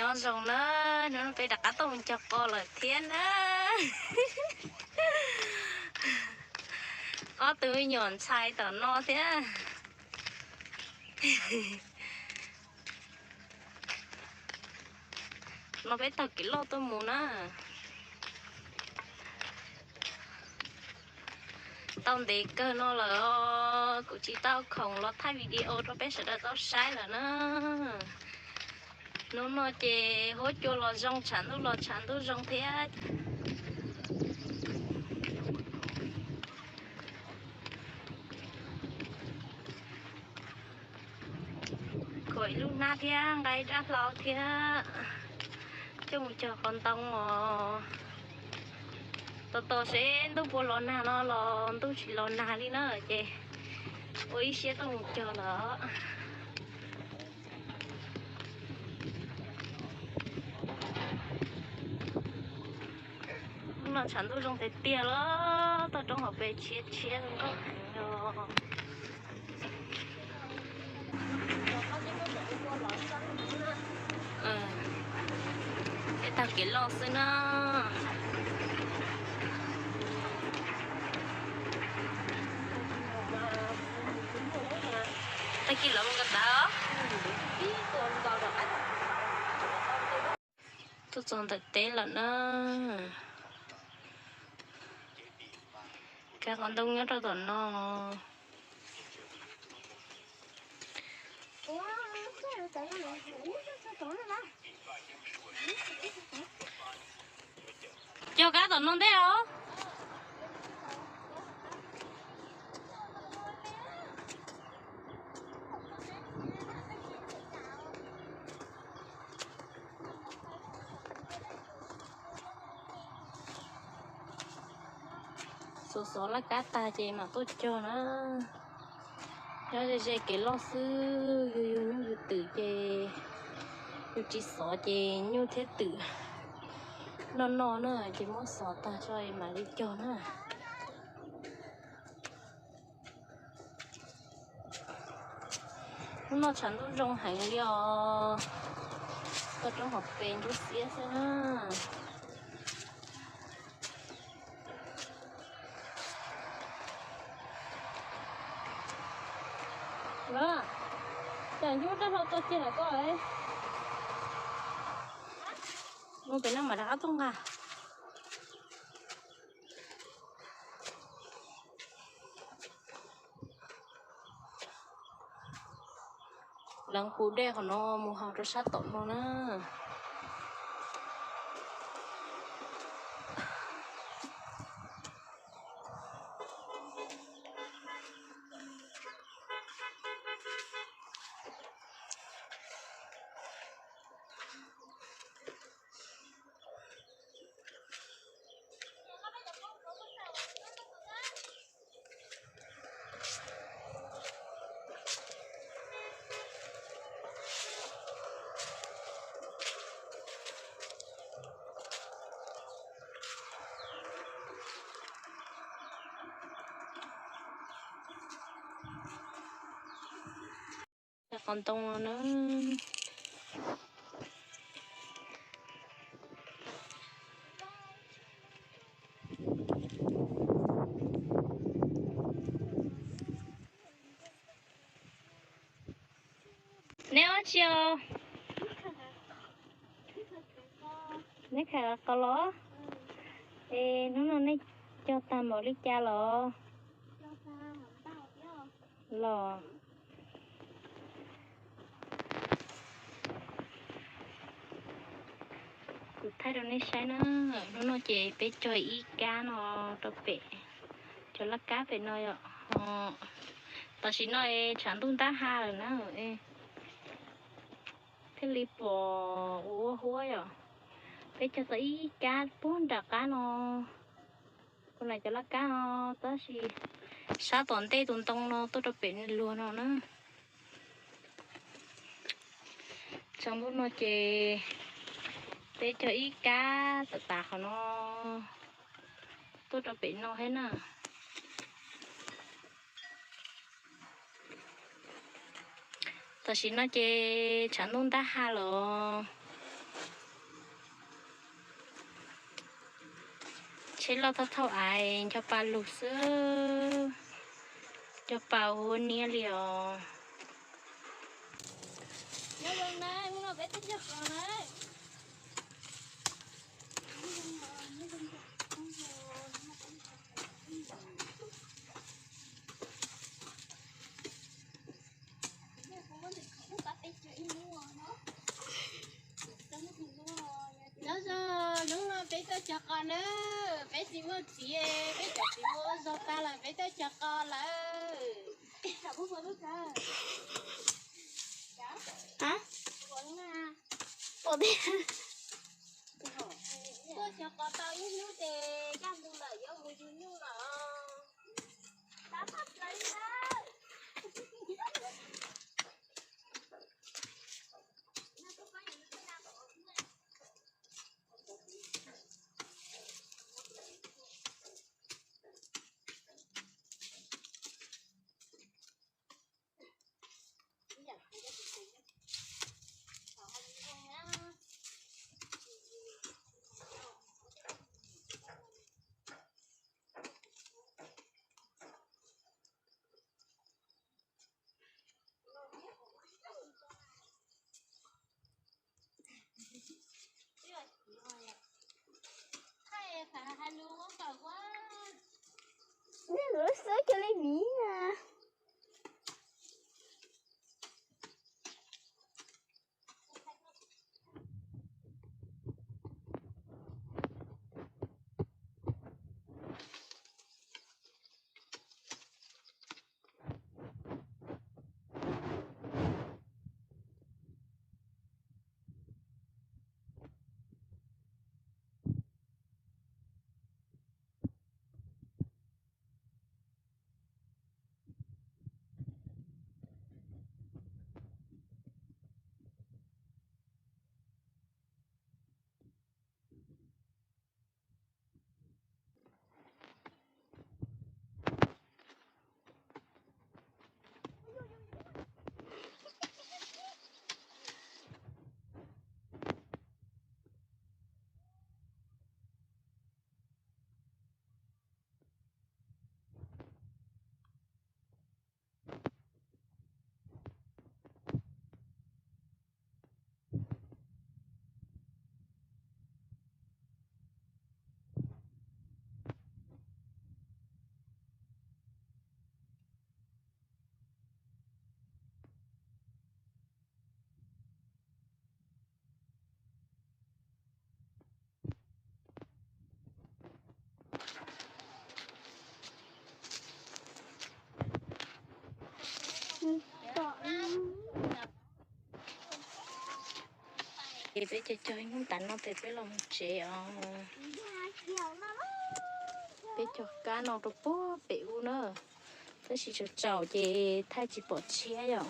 Nyob zoo na, hnub no peb rov qab tuaj mus cog qos lawm thiab na. Ob tug me nyuam ntxhais tom no thiab. No peb taug kev loj tuaj mus na. Tau ntev kawg no lawm os, kuv tsis tau khoom los thaij video rau peb sawv daws tau saib lawm na. Hnub no ces huab cua los zoo, tshav ntuj los tshav ntuj zoo thiab. Khuam ib lub hnab thiab nqa ib rab hlau thiab coj mus cog qos ntoo os. Tos tos seb ntuj puas los nag no los ntuj tsis los nag li na ces ua ib siab tuaj mus cog lawm. Hnub no tshav ntuj zoo tiag tiag los toj roob hauv pes tshiab tshiab zoo nkauj heev os. Peb taug kev loj xwb na. Tag kis lawv mus ko taw. Tuaj txog ntawm teb lawm na. Kab qos ntoo nyob rau tom no. Cog kab tom no ntej os. Xov xov laj kab tag ces mam tuaj cog na. Nyob ze ze kev loj xwb, yus yug nyuj yug twm ces yus tsis xov ces nyuj thiab twm noj noj na ces muab xov tag tso mam li cog na. Hnub no tshav ntuj zoo heev li os. Toj roob hauv pes ntsuab xiab xwb na. Los, cas ncuab rab hlau tuaj kiag lawm koj. Mus pem no mam rov qab tuaj nqa. Leev puv dej qhov no mus hauv rau sab tom no na. Qos ntoo no na. Neb ua tsi os? Neb khawm qos los? Es hnub no nej cog tag npaum li cas los? Los. Kuv thaij rau nej saib na, hnub no ces peb cog ib kab no rau pem, cov laj kab pem no yom. Tam sim no es tshav ntuj ntab ha lawm na, thiaj li pom ua huab yom. Peb cog tau ib kab puag nram qab no, tus na cov laj kab no, tab sis sab tom ntej tus ntoo no tuaj rau pem luag no na. Tshav ntuj no ces peb cog ib kab tam tas qhov no tuaj rau pem no thiab na. Tam sim no ces tshav ntuj ntab ha lawm. Peb loj thauj thauj aiv nco pa lug xwb, nco pa ua niab li os. Nyob zoo, hnub no peb tuaj cog qos na, peb tsis muaj txiv, peb cov txiv muaj zog tag lawm, peb tuaj cog qos lawm. Tuaj cog qos tau ib hnub ces kaj ntug lawm yuav mus yug nyuj lawm. Nej lub xwb cia li vim na. Ces peb cog cog ib hnub tas no ces peb los mus tsev os. Peb cog kab no rau puag pem ub na, tab sis tsaus tsaus ces thaij tsis pom tshiab yom.